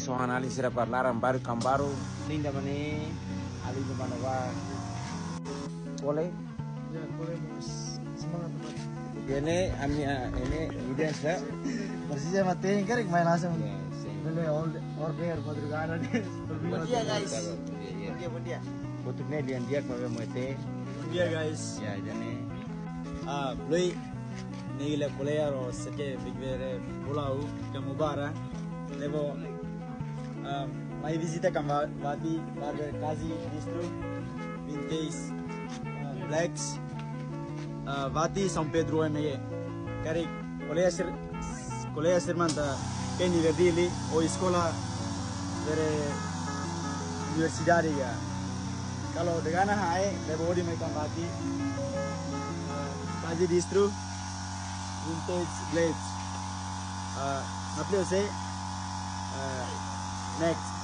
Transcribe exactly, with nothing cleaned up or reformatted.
So, ha'u-nia alin sira ba laran baru, kan baru. Linda mane, alin mane ba. Boleh? Ya, boleh, Mas. Semangat, Mas. Ya, ini, ami, ah, ini, ini, sa. Persis sama teh, kan, main langsung. Ya, sim. Boleh, all, all fair, madrugada, deh. Bom dia, guys. Iya, iya. Bom dia, bom dia. Untuk ne lian dia, kau mau teh. Bom dia, guys. Ya, jadi. Ah, Lui, ne'e ita-nia kolega, o, seke, big bere, bolau, kamu bara. Ne'ebé, ah, mai vizita kan ba-, Vati, Barber Kazi Distro, Vintage, ah, Blacks, ah, Vati, São Pedro, M G. Karik, kolega sir-, kolega sira-nia, Kenny Verdili, o eskola, bere universidade ya. Kalau degana hae, ne'ebé odi mai kan Vati, ah, Kazi Distro, Vintage Blades. Ah, na play se, ah, next.